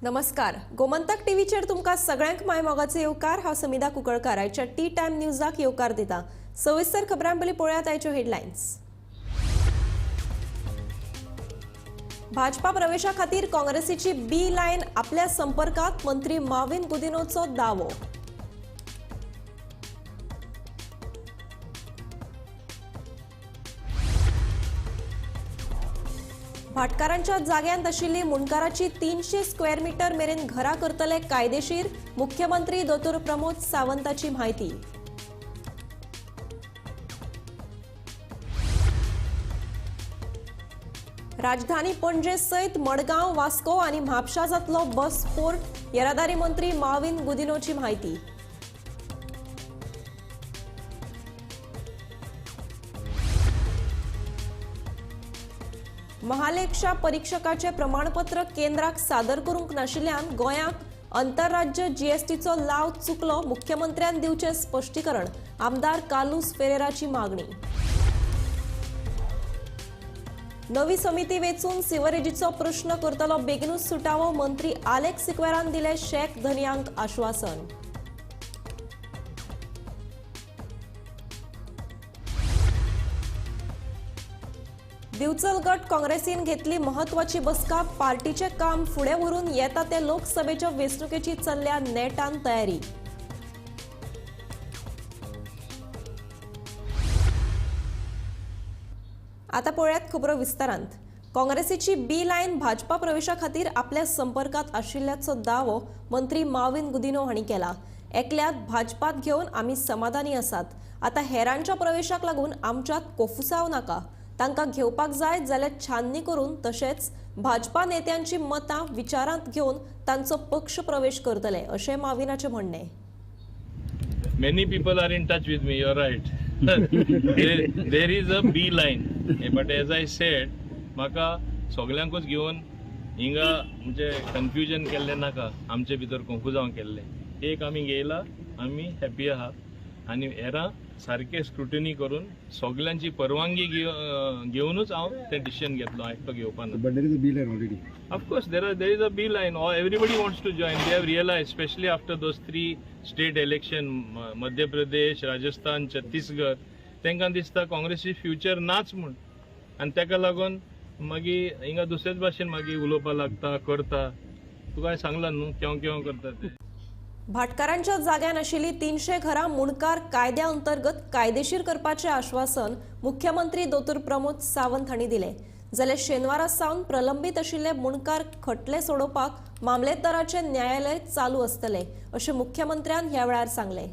नमस्कार, गोमंतक टीव्हीचेर तुमकां सगळ्यांक माय मोगाचो येवकार. हांव समिधा कुंकळकार आयच्या टी टायम न्यूजाक येवकार दिता. सविस्तर खबरां पयलीं पळयात आयच्यो हेडलायन्स. भाजपा प्रवेशा खातीर काँग्रेसीची बी लायन आपल्या संपर्कात, मंत्री माविन गुदिनोचो दावो. भाटकारांच्या जाग्यांत आशिल्ली मुंडकाराची 300 स्क्वेअर मीटर मेरेन घरां करतले कायदेशीर, मुख्यमंत्री दोतोर प्रमोद सावंताची म्हायती. राजधानी पणजे सयत मडगांव, वास्को आनी म्हापशा जातलो बस पोर्ट, येरादारी मंत्री माविन गुदिनोची म्हायती. महालेक्षा परीक्षकाचे प्रमाणपत्र केंद्राक सादर करूंक नाशिल्ल्यान गोंयाक आंतरराज्य जीएसटीचो लाव चुकलो, मुख्यमंत्र्यान दिवचें स्पश्टीकरण, आमदार कार्लुस फेरेराची मागणी. नवी समिती वेंचून सिवरेजीचो प्रश्न करतलो बेगिनूच सुटावो, मंत्री आलेक्स सिक्वेरान दिले शेक धनयांक आश्वासन. दिवचल गट काँग्रेसीन घेतली महत्वाची बसका, पार्टीचे काम फुडें व्हरून येता ते लोकसभेच्या वेंचणुकेची चल्ल्या नेटान तयारी. आता पळयात खबरो विस्तारांत. काँग्रेसीची बी लायन भाजपा प्रवेशा खातीर आपल्या संपर्कात आशिल्ल्याचो दावो मंत्री माविन गुदिनो हांणी केला. एकल्याक भाजपात घेवन आमी समाधानी आसात, आता हेरांच्या प्रवेशाक लागून आमच्यात कोफुसाव नाका. तांकां घेवपाक जाय जाल्यार छाननी करून तशेंच भाजपा नेत्यांची मतां विचारांत घेवन तांचो पक्ष प्रवेश करतले, अशें माविनाचें म्हणणें. Many people are in touch with me, you're right. There is a B line. But as I said, म्हाका सगल्यांकूच घेवन हिंगा म्हणजे कन्फ्युजन केल्लें नाका, आमचे भितर कंफ्युजांव केल्लें. एक आमी घेयला, आमी हॅपी आहा आनी हेरां सारकें स्क्रुटिनी करून सगल्यांची परवानगी घेवनूच हांव तें डिसिजन घेतलो, एकटो घेवपा ना. But there is a B line already. Of course, there is a B line. Or everybody wants to join. They have realized, especially after those three state election, Madhya Pradesh, Rajasthan, Chhattisgarh, तांकां दिसता काँग्रेसी future नाच म्हूण, आनी ताका लागून मागीर हिंगा दुसरेच भाशेन मागीर उलोवपाक लागता, करता. तुका हांवें सांगलां न्हू केव केव करता ते. भाटकारांच्या जाग्यान आशिल्ली 300 घरां मुंडकार कायद्या अंतर्गत कायदेशीर करपाचें आश्वासन मुख्यमंत्री दोतोर प्रमोद सावंत हांणी दिलें. जाल्यार शेनवारा सावन प्रलंबीत आशिल्ले मुंडकार खटले सोडोवपाक मामलेदाराचें न्यायालय चालू आसतलें, अशें मुख्यमंत्र्यान ह्या वेळार सांगलें.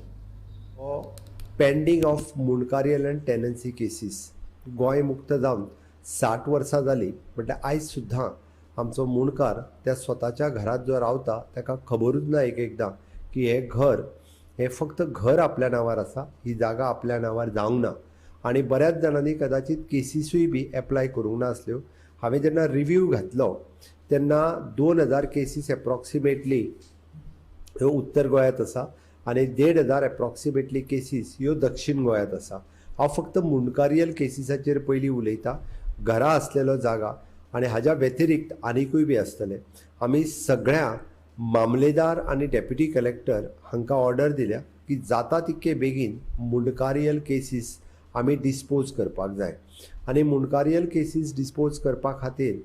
Pending of Mundkarial and tenancy cases. Goa मुक्त जावन 60 वर्सां जालीं, म्हटल्यार आयज सुद्दां आमचो मुंडकार त्या स्वताच्या घरांत जो रावता ताका खबरूच ना एक एकदां की हें घर हें फक्त घर आपल्या नांवार आसा, ही जागा आपल्या नांवार जावंक ना. आनी बऱ्याच जाणांनी कदाचीत केसीसूय बी एप्लाय करूंक नासल्यो. हांवें जेन्ना रिव्यू घातलो तेन्ना 2000 केसीस एप्रॉक्सिमेटली ह्यो उत्तर गोंयांत आसा आनी 1500 एप्रॉक्सिमेटली केसीस ह्यो दक्षीण गोंयांत आसा. हांव फक्त मुंडकारियल केसीसाचेर पयलीं उलयतां, घरा आसलेलो जागा आनी हाज्या व्यतिरिक्त आनिकूय बी आसतले. आमी सगळ्या मामलेदार आनी डेप्युटी कलेक्टर हांकां ऑर्डर दिल्या की जाता तितके बेगीन मुंडकारियल केसीस आमी डिस्पोज करपाक जाय. आनी मुंडकारियल केसीस डिस्पोज करपा खातीर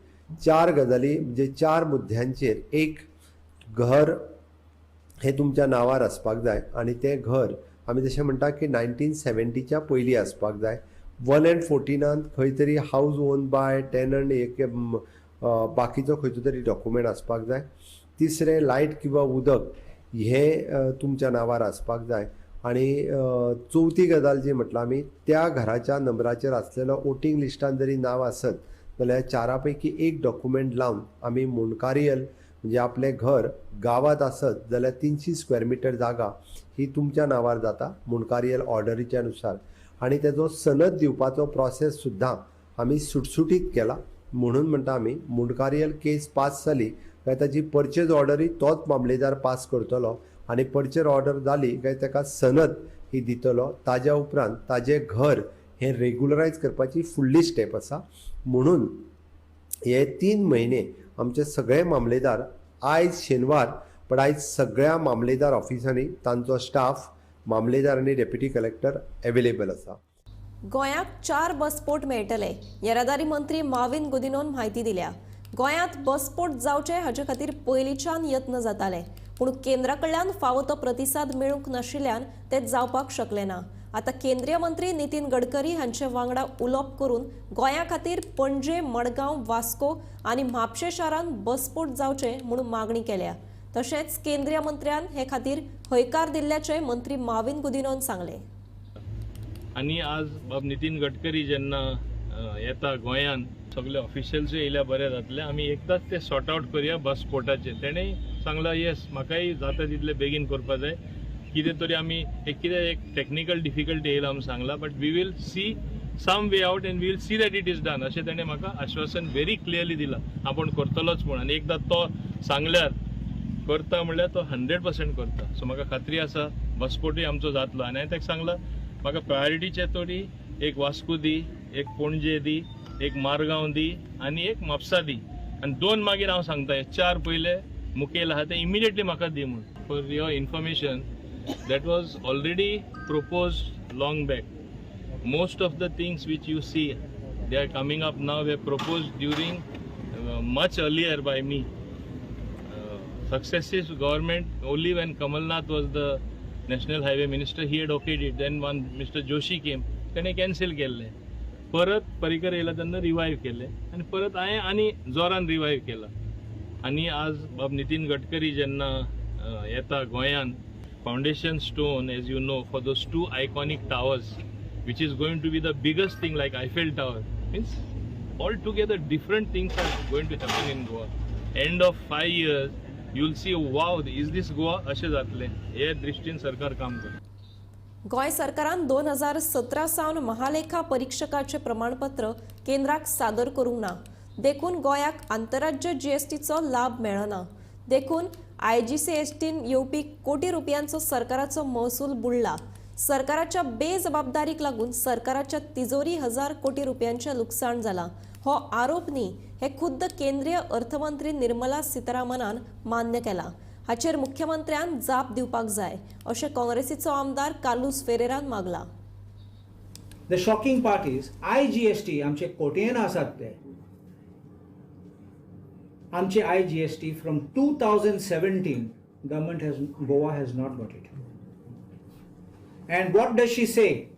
4 गजाली, म्हणजे 4 मुद्द्यांचेर, एक घर हें तुमच्या नांवार आसपाक जाय आनी तें घर आमी जशें म्हणटा की 1970च्या पयलीं आसपाक जाय. 1 and 14 खंय तरी हावज ओन बाय टेनंट एक बाकीचो खंयचो तरी डॉक्युमेंट आसपाक जाय. तिसरें, लायट किंवा उदक हें तुमच्या नांवार आसपाक जाय. आनी चवथी गजाल जी म्हटलां आमी, त्या घराच्या नंबराचेर आसलेलो वोटींग लिस्टान जरी नांव आसत जाल्यार 4 पैकी एक डॉक्युमेंट लावन आमी मुंडकारियल म्हणजे आपलें घर गांवांत आसत जाल्यार 300 स्क्वेअर मिटर जागा ही तुमच्या नांवार जाता मुंडकारियल ऑर्डरीच्या नुसार. आनी तेजो सनद दिवपाचो प्रोसेस सुद्दां आमी सुटसुटीत केला. म्हणून म्हणटा आमी मुंडकारियल केस पास जाली काय ताजी परचेज ऑर्डरूय तोच मामलेदार पास करतलो आनी परचेज ऑर्डर जाली काय ताका सनद ही दितलो. ताज्या उपरांत ताजें घर हें रेगुलरायज करपाची फुडली स्टेप आसा. म्हणून हे 3 म्हयने आमचे सगळे मामलेदार आयज शेनवार, पण आयज सगळ्या मामलेदार ऑफिसांनी तांचो स्टाफ, मामलेदार आनी डेप्युटी कलेक्टर अवेलेबल आसा. गोंयाक 4 बसपोर्ट मेळटले, येरादारी मंत्री माविन गुदिनोन म्हायती दिल्या. गोंयांत बसपोर्ट जावचे हाचे खातीर पयलींच्यान यत्न जाताले, पूण केंद्रा कडल्यान फावो तो प्रतिसाद मेळूंक नाशिल्ल्यान ते जावपाक शकले ना. आतां केंद्रीय मंत्री नितीन गडकरी हांचे वांगडा उलोवप करून गोंया खातीर पणजे, मडगांव, वास्को आनी म्हापशें शारांत बसपोर्ट जावचे म्हूण मागणी केल्या. तशेंच केंद्रीय मंत्र्यान हे खातीर हयकार दिल्ल्याचें मंत्री माविन गुदिनोन सांगलें. आनी आज बाब नितीन गडकरी जेन्ना येता गोंयांत, सगळे ऑफिशियल्सूय येयल्या बरें जातलें, आमी एकदांच ते सॉर्ट आवट करया बस पोर्टाचेर. तेणें सांगलां येस, म्हाकाय जाता तितलें बेगीन करपा जाय, कितें तरी आमी एक कितें एक टॅक्निकल डिफिकल्टी येयला म्हूण सांगलां, but we will see some way out and we will see that it is done, अशें तेणें म्हाका आश्वासन व्हेरी क्लियरली दिलां, आपूण करतलोच म्हूण. आनी एकदां तो सांगल्यार करता म्हणल्यार तो 100% करता. सो म्हाका खात्री आसा बसपोर्टूय आमचो जातलो. आनी हांवें ताका सांगलां म्हाका प्रायोरिटीचे तरी एक वास्को दी, एक पणजे दी, एक मारगांव दी आनी एक म्हापसा दी, आनी 2 मागीर हांव सांगता, हे 4 पयले मुखेल आहा ते इमिडिएटली म्हाका दी म्हूण. For your information, that was already propose long back. Most of the things which you see they are coming up now were propose during much earlier by me. Successive government, only when Kamalnath was the national highway minister, he had okayed it. Then one Mr. Joshi came, तेणे cancel केल्लें. परत पर्रीकर येयला तेन्ना revive केलें आनी परत हांवें आनी जोरान रिवायव केलां. आनी आज बाब नितीन गडकरी जेन्ना येता गोंयांत, foundation stone, as you know, for those 2 iconic towers, which is going to be the biggest thing like Eiffel Tower, means all together different things are going to happen in Goa. End of 5 years you will see, wow, is this Goa, अशें जातलें. हे दृश्टीन सरकार काम करता. गोंय सरकारान 2017 सावन महालेखा परीक्षकाचें प्रमाणपत्र केंद्राक सादर करूंक ना, देखून गोंयाक आंतरराज्य जीएसटीचो लाभ मेळना. देखून आयजीसीएसटीन येवपी कोटी रुपयांचो सरकाराचो महसूल बुडला. सरकाराच्या बेजबाबदारीक लागून सरकाराच्या तिजोरी 1000 कोटी रुपयांचें लुकसाण जालां, हो आरोप न्ही हे खुद्द केंद्रीय अर्थमंत्री निर्मला सीतारामनान मान्य केला. हाचेर मुख्यमंत्र्यान जाप दिवपाक जाय अशें काँग्रेसीचो आमदार Carlos फेरेरान मागला. The shocking part is IGST आमचे कोटयेन आसात ते आमचे IGST from 2017 government has Goa has not got it. And what does she say?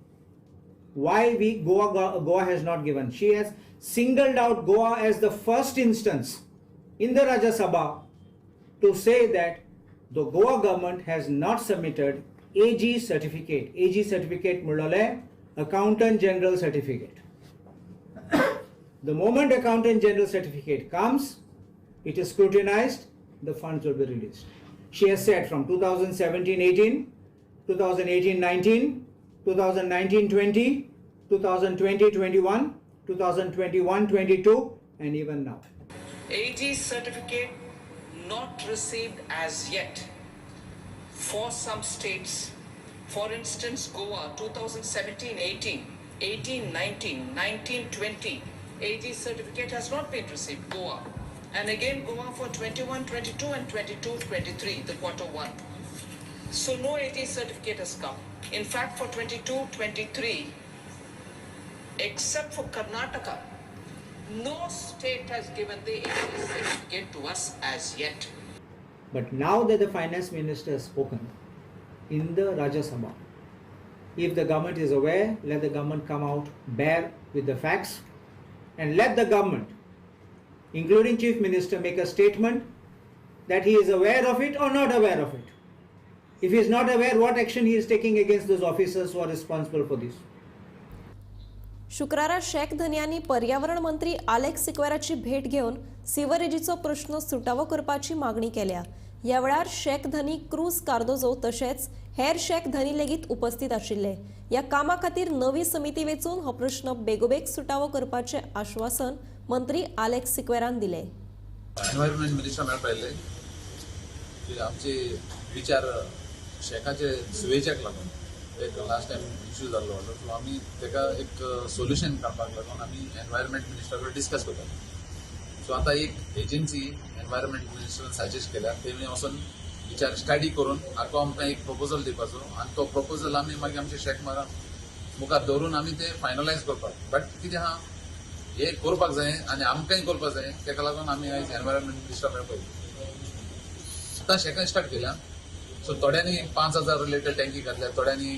Why we Goa has not given? She has singled out Goa as the first instance in the Rajya Sabha to say that the Goa government has not submitted AG certificate. AG certificate म्हणलोले Accountant General certificate. The moment Accountant General certificate comes, it is scrutinized, the funds will be released. She has said from 2017-18, 2018-19, 2019-20, 2020-21, 2021-22, and even now. AG certificate not received as yet for some states. For instance, Goa 2017-18, 18-19, 19-20, AG certificate has not been received, Goa. And again Goa for 21-22 and 22-23, the quarter one. So no AG certificate has come. In fact, for 22-23, except for Karnataka, no state has given the AG certificate to us as yet. But now that the finance minister has spoken in the Rajya Sabha, if the government is aware, let the government come out bare with the facts and let the government, including Chief Minister, make a statement that he is aware of it or not aware of it. If he is not aware, what action he is taking against those officers who are responsible for this. शुक्रारा शेख धनयांनी पर्यावरण मंत्री Alex सिक्वेराची भेट घेवन सिवरेजीचो प्रश्न सुटावो करपाची मागणी केल्या. ह्या वेळार शेख धनी क्रूज कार्दोजो तशेंच हेर शेख धनी लेगीत उपस्थित आशिल्ले. ह्या कामा खातीर नवी समिती वेंचून हो प्रश्न बेगोबेग सुटावो करपाचें आश्वासन मंत्री आलेक्स सिक्वेरान दिलें. एनवायरमेंट मिनिस्टर मेळपा की आमचे विचार शेकाचे सुवेजाक लागून एक लास्ट टायम इश्यू जाल्लो, सो आमी ताका एक सोल्युशन काडपाक लागून आमी एनवायरमेंट मिनिस्टरा कडेन डिस्कस करताले. सो आतां एक एजन्सी एनवायरमेंट मिनिस्टरान सजेस्ट केल्या, तेमी वचून विचार स्टडी करून आतां आमकां एक प्रपोजल दिवपाचो आनी तो प्रपोजल आमी मागीर आमचे शेक मुखार दवरून आमी ते फायनलायज करपाक. बट कितें आहा, हे करपाक जाय आनी आमकांय करपाक जाय, तेका लागून आमी आयज एनवायरमेंट मिनिस्टरा मेळपाक आतां शेकां स्टार्ट केल्या. सो थोड्यांनी 5,000 लिटर टँकी घातल्या, थोड्यांनी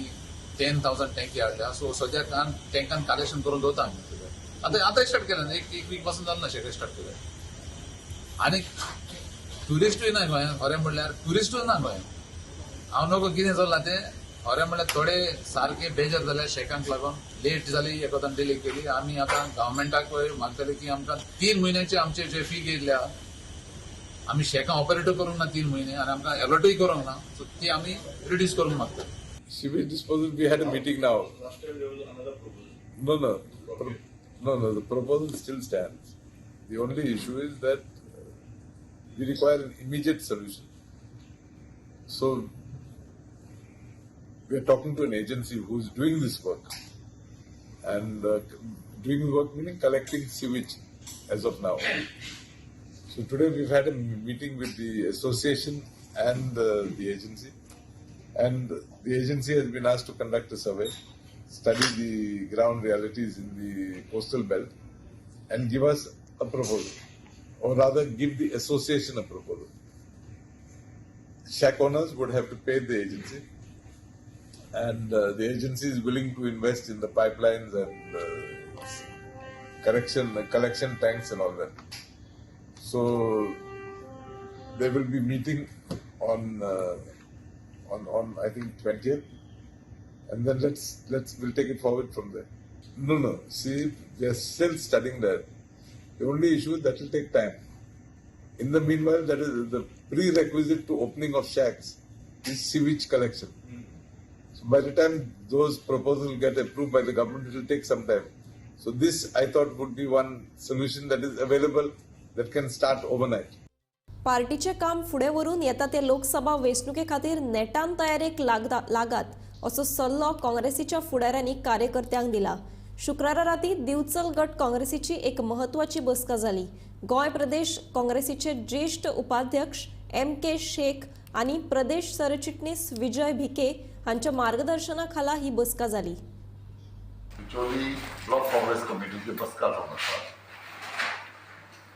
10,000 टँकी हाडल्या. सो सद्याक टँकान कलेक्शन करून दवरता आमी. आतां आतां स्टार्ट केल्या, एक वीक पासून जालें ना शेकां स्टार्ट केल्या. आनी ट्युरिस्टूय ना गोंयांत, खरें म्हणल्यार ट्युरिस्टूय ना गोंयांत. हांव नको कितें चल्लां तें, खरें म्हणल्यार थोडे सारके बेजार जाले शेकांक लागून, लेट जाली, एकोदान डिले केली. आमी आतां गव्हर्मेंटाक मागतले की आमकां 3 म्हयन्याचे आमचे जे फी घेतल्या, आमी शेकां ऑपरेटूय करूंक ना 3 म्हयने आनी आमकां एलर्टूय करूंक ना, सो ती आमी रिड्यूस करूंक मागता. Sewage disposal, we had a meeting now. Last time there was another proposal. No, no, the proposal still stands. The only issue is that we require an immediate solution. So we are talking to an agency who is doing this work, and doing work meaning collecting sewage as of now. So today we've had a meeting with the association and the agency, and the agency has been asked to conduct a survey, study the ground realities in the coastal belt, and give us a proposal, or rather give the association a proposal. Shack owners would have to pay the agency, and the agency is willing to invest in the pipelines and collection tanks and all that. So they will be meeting on I think 20th, and then we'll take it forward from there. No. See, we are still studying that. The only issue is that will take time. In the meanwhile, that is the prerequisite to opening of shacks is sewage collection. So by the time those proposals get approved by the government, it will take some time. So this, I thought, would be one solution that is available that can start overnight. पार्टीचें काम फुडें व्हरून येता ते लोकसभा वेंचणुके खातीर नेटान तयारेक लागात असो सल्लो काँग्रेसीच्या फुडाऱ्यांनी कार्यकर्त्यांक दिला. शुक्रारा राती दिवचल गट काँग्रेसीची एक म्हत्वाची बसका जाली. गोंय प्रदेश काँग्रेसीचे ज्येश्ठ उपाध्यक्ष एम के शेख आनी प्रदेश सरचिटणीस विजय भिके हांच्या मार्गदर्शना खाला ही बसका जाली. बिचोली ब्लॉक काँग्रेस कमिटीची बसका जावन आसा.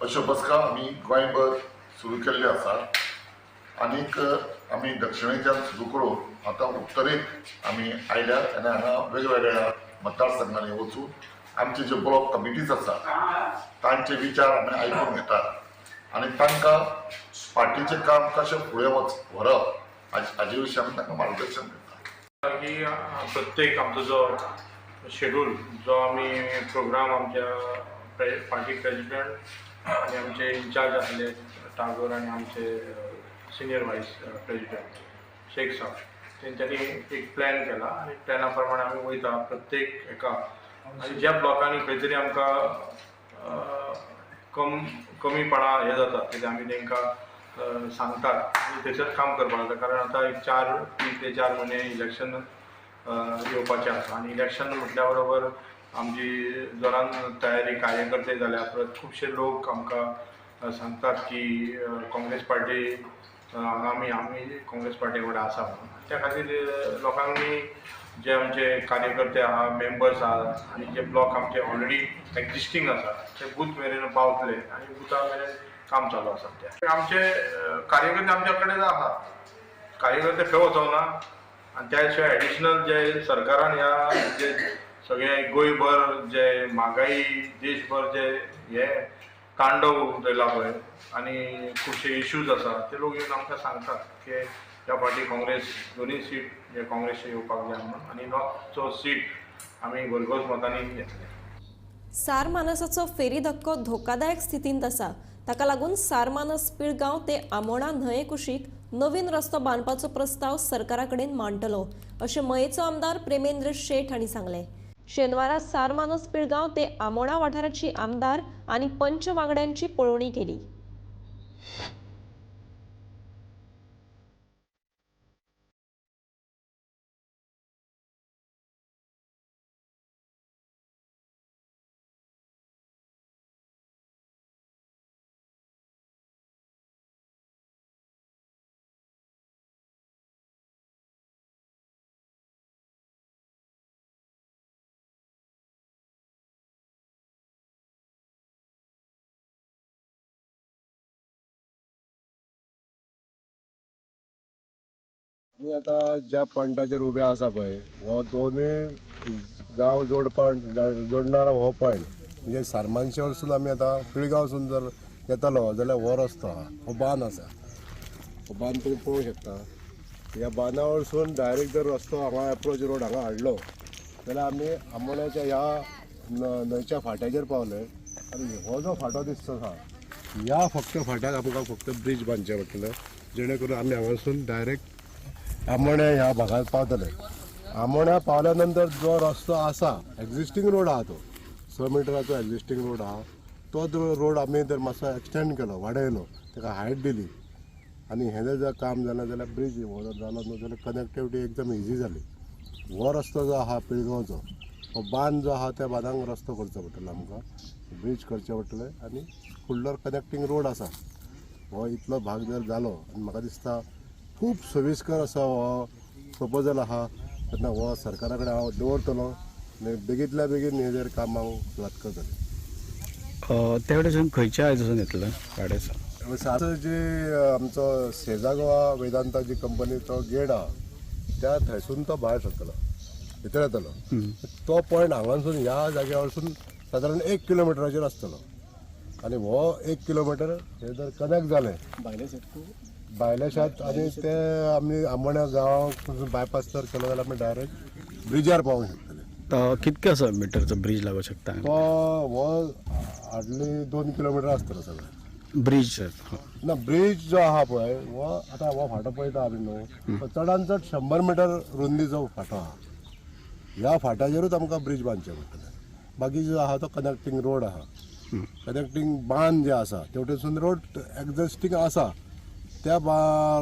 अश्यो बसका आमी गोंयभर सुरू केल्ल्यो आसात आनीक आमी दक्षिणेच्यान सुरू करून आतां उत्तरेक आमी आयल्यात आनी हांगा वेगवेगळ्या मतदारसंघांनी वचून आमचे जे ब्लॉक कमिटीज आसात तांचे विचार आमी आयकून घेतात आनी तांकां पार्टीचें काम कशें फुडें व्हरप हाजे विशीं आमी तांकां मार्गदर्शन करतात. की प्रत्येक आमचो जो शेड्यूल जो आमी प्रोग्राम आमच्या पार्टी प्रेजिडेंट आनी आमचे इन्चार्ज आसले टागोर आनी आमचे सिनियर वायस प्रेजिडेंट शेख साहब तेंच्यांनी एक प्लॅन केला आनी प्लॅना प्रमाणे आमी वयता प्रत्येक हेका. आनी ज्या ब्लॉकांनी खंय तरी आमकां कमीपणा हें जाता तेजें आमी तांकां सांगतात आनी थंयसर काम करपाक जाता. कारण आतां एक 3 ते 4 म्हयने इलेक्शन येवपाचें आसा आनी इलेक्शन म्हटल्या बरोबर आमची जोरान तयारी कार्यकर्ते जाल्या. परत खुबशे लोक आमकां सांगतात की काँग्रेस पार्टी हांगा आमी काँग्रेस पार्टी वांगडा आसा म्हणून. त्या खातीर लोकांनी जे आमचे कार्यकर्ते आहा, मेंबर्स आहा आनी जे ब्लॉक आमचे ऑलरेडी एक्जिस्टींग आसा ते बूथ मेरेन पावतले आनी बुथा मेरेन काम चालू आसा. ते आमचे कार्यकर्ते आमच्या कडेन आहा, कार्यकर्ते खंय वचोना. आनी त्या शिवाय एडिशनल जे सरकारान ह्या जे सगळे गोंयभर जे म्हागाई देशभर जे हे तांडव चयला पळय आनी खुबशे इश्यूज आसा ते लोक येवन आमकां सांगतात की ह्या फावटी काँग्रेस दोनूय सीट हे काँग्रेसचे येवपाक जाय म्हणून आनी नॉर्थचो सीट आमी भरघोस मतांनी घेतले. सारमानसाचो फेरी धक्को धोकादायक स्थितींत आसा. ताका लागून सारमानस पिळगांव ते आमोणा न्हंये कुशीक नवीन रस्तो बांदपाचो प्रस्ताव सरकारा कडेन मांडटलो अशें मयेचो आमदार प्रेमेंद्र शेट हांणी सांगलें. शेनवारा सारमानस पिळगांव ते आमोणा वाठाराची आमदार आनी पंच वांगड्यांची पळोवणी केली. आमी आतां ज्या पॉयंटाचेर उबे आसा पळय, हो दोनूय गांव जोडणारो हो पॉयंट म्हणजे सारमानशे वरसून आमी आतां पिळगांवसून जर येतलो जाल्यार हो रस्तो आहा, हो बांद आसा, हो बांद तुमी पळोवंक शकता. ह्या बांदा वरसून डायरेक्ट जर रस्तो हांगा एप्रोच रोड हांगा हाडलो जाल्यार आमी आमोण्याच्या ह्या न्हंयच्या फाट्याचेर पावले. आनी हो जो फांटो दिसता आसा ह्या फक्त फाट्याक आमकां फक्त ब्रीज बांदचें पडटलें, जेणे करून आमी हांगासून डायरेक्ट आमोण्या ह्या भागांत पावतले. आमोण्या पावल्या नंतर जो रस्तो आसा एग्जिस्टींग रोड आहा तो 6 मिटराचो एग्जिस्टींग रोड आहा, तो रोड आमी जर मातसो एक्सटेंड केलो, वाडयलो, ताका हायट दिली आनी हें जर काम जालें जाल्यार ब्रीज हो जर जालो न्हू जाल्यार कनेक्टिविटी एकदम इजी जाली. हो रस्तो जो आहा पिळगांवचो हो बांद जो आहा त्या बांदांक रस्तो करचो पडटलो आमकां, ब्रीज करचें पडटलें आनी फुडलो कनेक्टींग रोड आसा हो इतलो भाग जर जालो आनी म्हाका दिसता खूब सोयीस्कर असो हो प्रपोजल आहा. तेन्ना हो सरकारा कडेन हांव दवरतलो आनी बेगींतल्या बेगीन हेजेर काम हांव सुरवात करतलें. ते वटेसून खंयच्या आयजसून येतलें गाडयेचो? आतां जी आमचो सेजा गोवा वेदांता जी कंपनी तो गेट आहा त्या थंयसून तो भायर सरतलो, भितर येतलो. तो पॉयंट हांगासून ह्या जाग्या वरसून सादारण 1 किलोमिटराचेर आसतलो आनी हो 1 किलोमिटर हे जर कनेक्ट जालें भायल्या शेत आनी ते आमी आमोण्या गांवाक बायपास जर केलो जाल्यार आमी डायरेक्ट ब्रिजार पावूंक शकतले. कितके असो मिटरचो ब्रीज लागूंक शकता? तो हो हार्डली 2 किलोमिटर आसतलो सगळें ब्रीज. ना ब्रीज जो आहा पळय हो आतां हो फांटो पळयता आमी न्हू, तो चडान चड 100 मिटर रुंदीचो फांटो आहा. ह्या फांट्याचेरूच आमकां ब्रीज बांदचें पडटलें. बाकी जो आहा तो कनेक्टींग रोड आहा, कनेक्टींग बांद जे आसा ते वटेनसून रोड एग्जिस्टींग आसा त्या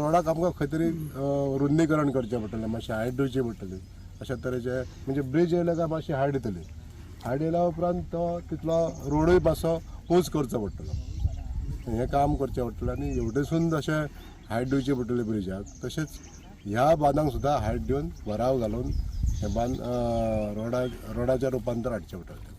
रोडाक आमकां खंय तरी रुंदीकरण करचें पडटलें, मातशें हायट दिवची पडटली. अशा तरेचे म्हणजे ब्रीज येयले काय मातशी हायट येतली, हायट येयल्या उपरांत तो तितलो रोडूय मातसो उंच करचो पडटलो. हें काम करचें पडटलें आनी हेवटेसून जशें हायट दिवची पडटली ब्रिजाक, तशेंच ह्या बांदांक सुद्दां हायट दिवन भराव घालून हे बांद रोडाच्या रुपांतर हाडचें पडटलें.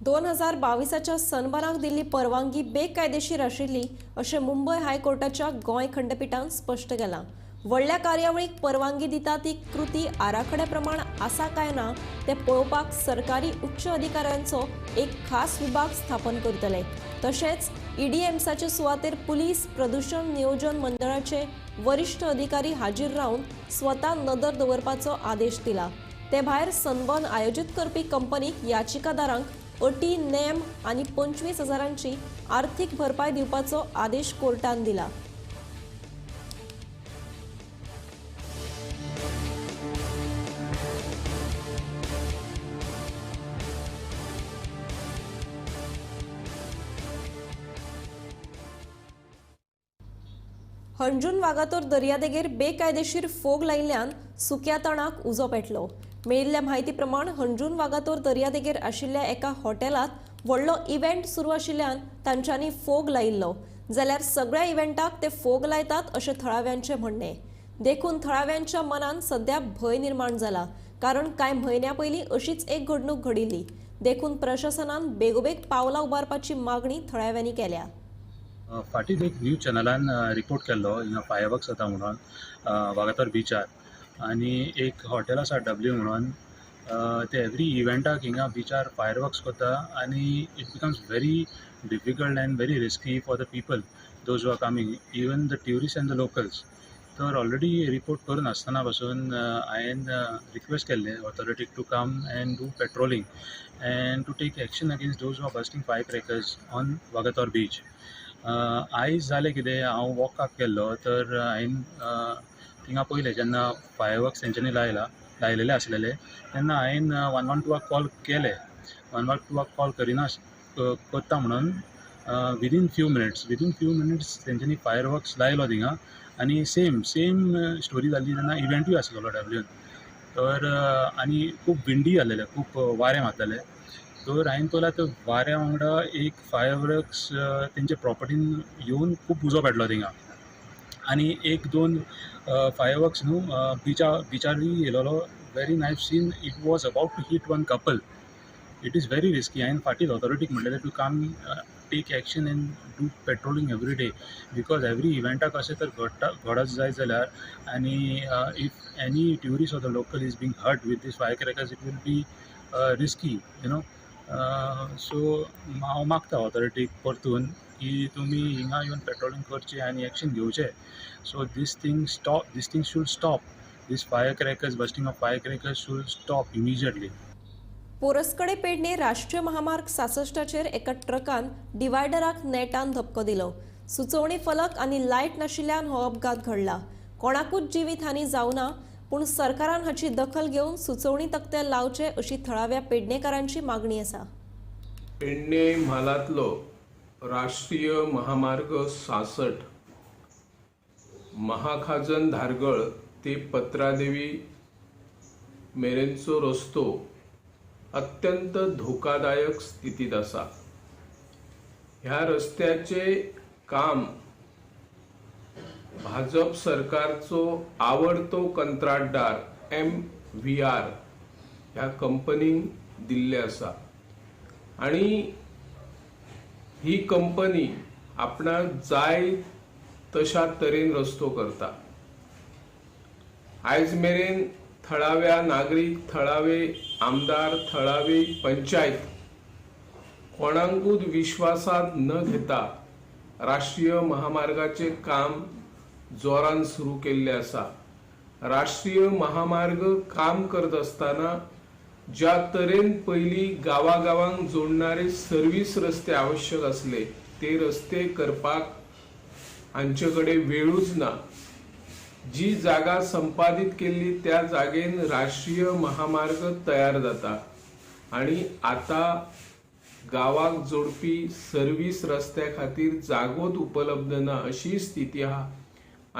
2022च्या सनबर्नाक दिल्ली परवानगी बेकायदेशीर आशिल्ली अशें मुंबय हायकोर्टाच्या गोंय खंडपिठान स्पश्ट केलां. व्हडल्या कार्यावळीक परवानगी दिता ती कृती आराखड्या प्रमाण आसा काय ना तें पळोवपाक सरकारी उच्च अधिकाऱ्यांचो एक खास विभाग स्थापन करतले. तशेंच ईडीएम्साचे सुवातेर पुलीस प्रदूषण नियोजन मंडळाचे वरिश्ठ अधिकारी हाजीर रावन स्वता नदर दवरपाचो आदेश दिला. ते भायर सनबर्न आयोजीत करपी कंपनीक याचिकादारांक अटी नेम आनी 25,000 आर्थिक भरपाय दिवपाचो आदेश कोर्टान दिला. हणजूण वागातोर दर्यादेगेर बेकायदेशीर फोग लायिल्ल्यान सुक्या तणाक उजो पेटलो. मेळिल्ल्या म्हायती प्रमाण हणजूण वागातोर दर्यादेगेर आशिल्ल्या एका हॉटेलांत व्हडलो इव्हेंट सुरू आशिल्ल्यान तांच्यांनी फोग लायिल्लो, जाल्यार सगळ्या इव्हेंटाक ते फोग लायतात अशें थळाव्यांचें म्हणणें. देखून थळाव्यांच्या मनान सध्या भंय निर्माण जाला, कारण कांय म्हयन्यां पयलीं अशीच एक घडणूक घडिल्ली. देखून प्रशासनान बेगोबेग पावलां उबारपाची मागणी थळाव्यांनी केल्या. फाटीं एक न्यूज चॅनलान रिपोर्ट केल्लो हिंगा फायरवर्क्स जाता म्हणून वागातोर बिचार, आनी एक हॉटेल आसा डब्ल्यू म्हणून, ते एवरी इव्हेंटाक हिंगा बिचार फायरवर्क्स करता आनी it becomes very difficult and very risky for the people those who are coming, even the tourist and the locals. तर ऑलरेडी रिपोर्ट करून आसतना पासून हांवें रिक्वेस्ट केल्लें ऑथॉरिटीक to come and do patrolling and to take action against those who are bursting fire crackers on Vagator beach. आयज जालें कितें, हांव वॉकाक गेल्लो तर हांवें थिंगा पयलें जेन्ना फायरवर्क्स तेंच्यांनी लायलेले आसलेले तेन्ना हांवें 112 कॉल केले. 112 कॉल करिना करता म्हणून विदीन फ्यू मिनट्स तेंच्यांनी फायरवर्क्स लायलो थिंगा आनी सेम स्टोरी जाली तेन्ना इव्हेंटूय आसलेलो डब्ल्यून. तर आनी खूब विंडी जालेलें, खूब वारें मारतालें. तर हांवें पळयलां त्या वाऱ्या वांगडा एक फायरवर्क्स तेंच्या प्रॉपर्टीन येवन खूब उजो पेटलो थिंगा आनी 1-2 फायरवर्क्स न्हू बिचारूय येयलेलो. Very nice scene, it was about to hit one couple. It is very risky. हांवें फाटीं ऑथॉरिटीक म्हणलेलें to come take action and do patrolling every day, because every इव्हेंटाक अशें तर घडटा घडत जायत जाल्यार आनी if any tourist or the local is being hurt with this fire crackers, it will be risky, you know. So हांव मागता ऑथॉरिटीक परतून की तुमी हिंगा येवन पेट्रोलिंग करचें आनी एक्शन घेवचें. So this thing stop, this thing should stop, this fire crackers, busting of fire crackers should stop immediately. Poraskhade Pedne राष्ट्रीय महामार्ग 66चेर एका ट्रकान डिवायडराक नेटान धपको दिलो. सुचोवणी फलक आनी लायट नाशिल्ल्यान हो अपघात घडला. कोणाकूच जिवीत हानी जावना, पूण सरकारान हाची दखल घेवन सुचोवणी तकटे लावचे अशी थळाव्या पेडणेकारांची मागणी आसा. पेडणे म्हालांतलो राष्ट्रीय महामार्ग 66 महाखाजन धारगळ ते पत्रादेवी मेरेनचो रस्तो अत्यंत धोकादायक स्थितीत आसा. ह्या रस्त्याचे काम भाजप सरकारचो आवडतो कंत्राटदार MVR ह्या कंपनीक दिल्ले आसा आनी ही कंपनी आपणाक जाय तशा तरेन रस्तो करता. आयज मेरेन थळाव्या नागरीक, थळावे आमदार, थळावी पंचायत कोणाकूच विश्वासात न घेता राष्ट्रीय महामार्गाचे काम जोरान सुरू केल्ले आसा. राष्ट्रीय महामार्ग काम करत आसतना ज्या तरेन पयलीं गांवागांवांक जोडणारे सर्वीस रस्ते आवश्यक आसले ते रस्ते करपाक हांचे कडेन वेळूच ना. जी जागा संपादीत केल्ली त्या जागेन राष्ट्रीय महामार्ग तयार जाता आनी आतां गांवाक जोडपी सर्वीस रस्त्या खातीर जागोच उपलब्ध ना अशी स्थिती आहा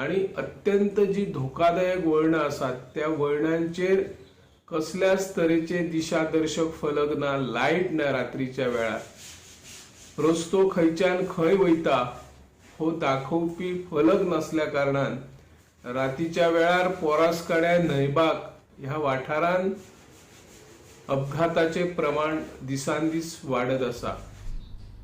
आनी अत्यंत जी धोकादायक वळणां आसात त्या वळणांचेर कसल्याच तरेचे दिशादर्शक फलक ना, लायट ना, रात्रीच्या वेळार रस्तो खंयच्यान खंय वयता हो दाखोवपी फलक नासल्या कारणान रातीच्या वेळार पोरासकाड्या न्हंयबाग ह्या वाठारान अपघाताचे प्रमाण दिसान दीस वाडत आसा.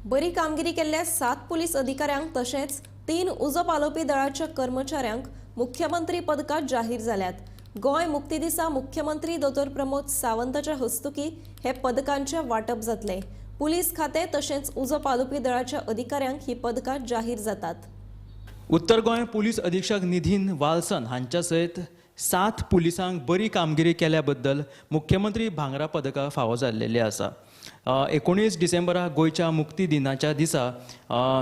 बरी कामगिरी केल्ल्या 7 पुलीस अधिकाऱ्यांक तशेंच 3 उजो पालोवपी दळाच्या कर्मचाऱ्यांक मुख्यमंत्री पदकां जाहीर जाल्यात. गोंय मुक्ती दिसा मुख्यमंत्री दोतोर प्रमोद सावंताच्या हस्तुकी हे पदकांचे वांटप जातले. पुलीस खाते तशेंच उजो पालोवपी दळाच्या अधिकाऱ्यांक ही पदकां जाहीर जातात. उत्तर गोंय पुलीस अधीक्षक निधीन वाल्सन हांच्या सयत 7 पुलिसांक बरी कामगिरी केल्या बद्दल मुख्यमंत्री भांगरा पदकां फावो जाल्लेली आसा. 19 डिसेंबराक गोंयच्या मुक्ती दिनाच्या दिसा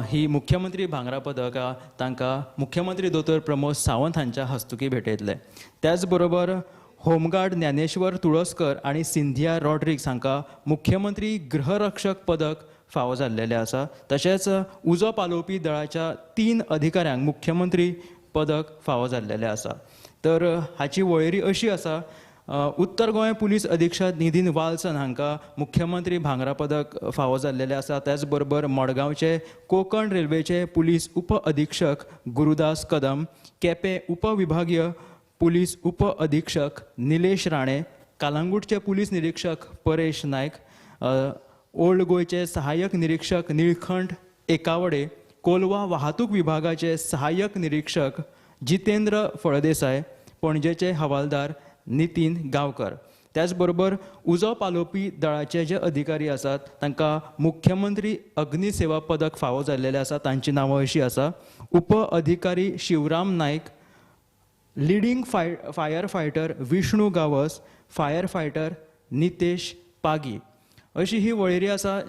ही मुख्यमंत्री भांगरा पदकां तांकां मुख्यमंत्री दोतोर प्रमोद सावंत हांच्या हस्तुकी भेटयतले. त्याच बरोबर होमगार्ड ज्ञानेश्वर तुळसकर आनी सिंधिया रॉड्रिक्स हांकां मुख्यमंत्री गृहरक्षक पदक फावो जाल्लेलें आसा. तशेंच उजो पालोवपी दळाच्या 3 अधिकाऱ्यांक मुख्यमंत्री पदक फावो जाल्लेलें आसा. तर हाची वळेरी अशी आसा. उत्तर गोंय पुलीस अधीक्षक निधीन वाल्सन हांकां मुख्यमंत्री भांगरा पदक फावो जाल्लेलें आसा. त्याच बरोबर मडगांवचे कोंकण रेल्वेचे पुलीस उप अधीक्षक गुरुदास कदम, केपें उपविभागीय पुलीस उप अधीक्षक निलेश राणे, कालांगूटचे पुलीस निरीक्षक परेश नायक, ओल्ड गोंयचे सहाय्यक निरीक्षक निळखंठ एकावडे, कोलवा वाहतूक विभागाचे सहाय्यक निरीक्षक जितेंद्र फळदेसाय, पणजेचे हवालदार नितीन गांवकर. त्याच बरोबर उजो पालोवपी दळाचे जे अधिकारी आसात तांकां मुख्यमंत्री अग्निसेवा पदक फावो जाल्लेलें आसा. तांची नांवां अशीं आसा. उप अधिकारी Shivram Naik, leading fire fighter Vishnu Gawas, fire fighter Nitesh Pagi. अशी ही वळेरी आसा.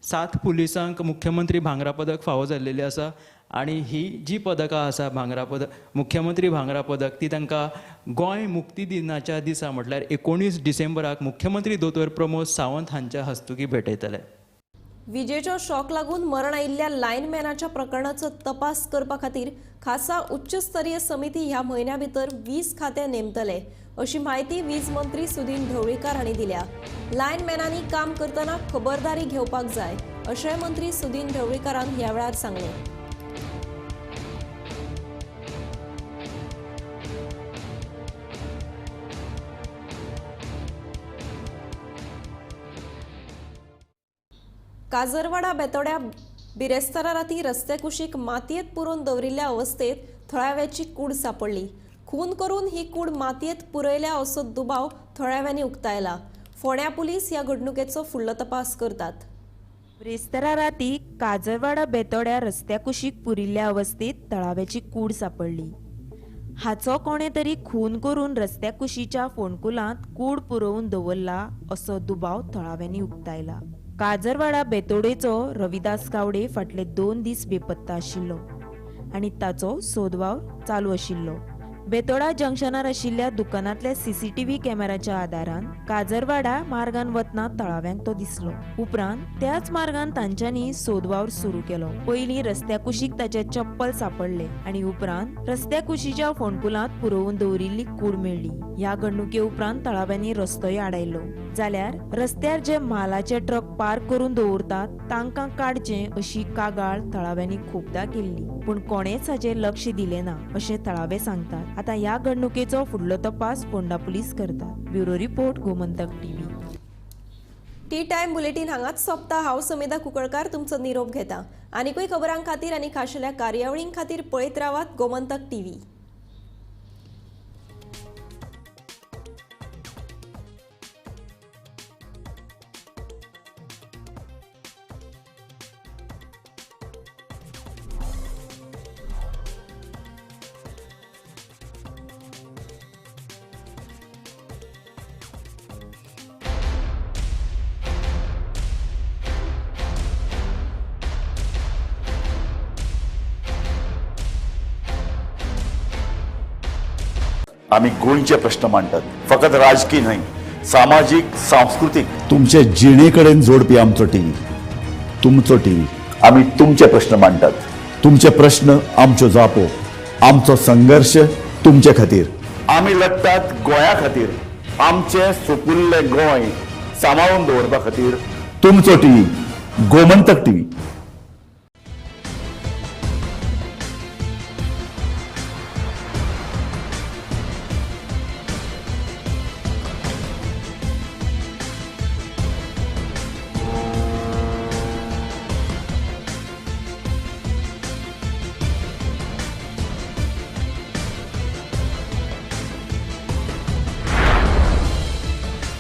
7 पुलिसांक मुख्यमंत्री भांगरा पदक फावो जाल्लेलें आसा आनी ही जी पदकां आसा भांगरा पदक, मुख्यमंत्री भांगरा पदक, ती तांकां गोंय मुक्ती दिनाच्या दिसा म्हटल्यार 19 डिसेंबराक मुख्यमंत्री दोतोर प्रमोद सावंत हांच्या हस्तुकी भेटयतले. विजेचो शॉक लागून मरण आयिल्ल्या लायनमॅनाच्या प्रकरणाचो तपास करपा खातीर खासा उच्चस्तरीय समिती ह्या म्हयन्या भितर 20 खाते नेमतले अशी म्हायती वीज मंत्री सुदिन ढवळीकार हांणी दिल्या. लायनमॅनांनी काम करतना खबरदारी घेवपाक जाय अशें मंत्री सुदिन ढवळीकारान ह्या वेळार सांगलें. काजरवाडा बेतोड्या बिरेस्तारा राती रस्त्या कुशीक मातयेंत पुरोवन दवरिल्ल्या अवस्थेत थळाव्याची कूड सांपडली. खून करून ही कूड मातयेंत पुरयल्या असो दुबाव थळाव्यांनी उक्तायला. फोंड्या पुलीस ह्या घडणुकेचो फुडलो तपास करतात. ब्रेस्तारा राती काजरवाडा बेतोड्या रस्त्या कुशीक पुरिल्ल्या अवस्थेत तळाव्याची कूड सांपडली. हाचो कोणे तरी खून करून रस्त्या कुशीच्या फोंडकुलांत कूड पुरोवन दवरला असो दुबाव थळाव्यांनी उक्तायला. काजरवाडा बेतोडेचो रविदास गावडे फाटले 2 दीस बेपत्ता आशिल्लो आनी ताचो सोदवावर चालू आशिल्लो. बेतोडा जंक्शनार आशिल्ल्या दुकानांतल्या सीसीटीव्ही कॅमेराच्या आदारान काजरवाडा मार्गान वतना तळाव्यांक तो दिसलो. उपरांत त्याच मार्गान तांच्यांनी सोदवावर सुरू केलो. पयलीं रस्त्या कुशीक ताचे चप्पल सांपडले आनी उपरांत रस्त्या कुशीच्या फोंडकुलांत पुरोवन दवरिल्ली कूड मेळ्ळी. ह्या घडणुके उपरांत तळाव्यांनी रस्तोय आडायलो. जाल्यार रस्त्यार जे म्हालाचे ट्रक पार्क करून दवरतात तांकां काडचे अशी कागाळ थळाव्यांनी खूबदां केल्ली, पूण कोणेच हाचेर लक्ष दिलें ना अशें थळावे सांगतात. आतां ह्या घडणुकेचो फुडलो तपास फोंडा पुलीस करतात. Bureau report, Gomantak TV. Tea time bulletin हांगाच सोंपता. हांव समेधा कुंकळकार तुमचो निरोप घेता. आनीकूय खबरां खातीर आनी खाशेल्या कार्यावळीं खातीर पळयत रावात गोमंतक टीव्ही. आम्ही गोंयचे प्रश्न मांडटात, फकत राजकीय न्हय, सामाजीक, सांस्कृतीक, तुमचे जिणेकडेन जोडपी आमचो टीव्ही, तुमचो टीव्ही. आम्ही तुमचे प्रश्न मांडटात, तुमचे प्रश्न आमच्यो जापो, आमचो संघर्ष तुमचे खातीर. आमी लढटात गोंया खातीर, आमचें सुपुल्लें गोंय सांबाळून दवरपा खातीर. तुमचो टीव्ही, गोमंतक टीव्ही.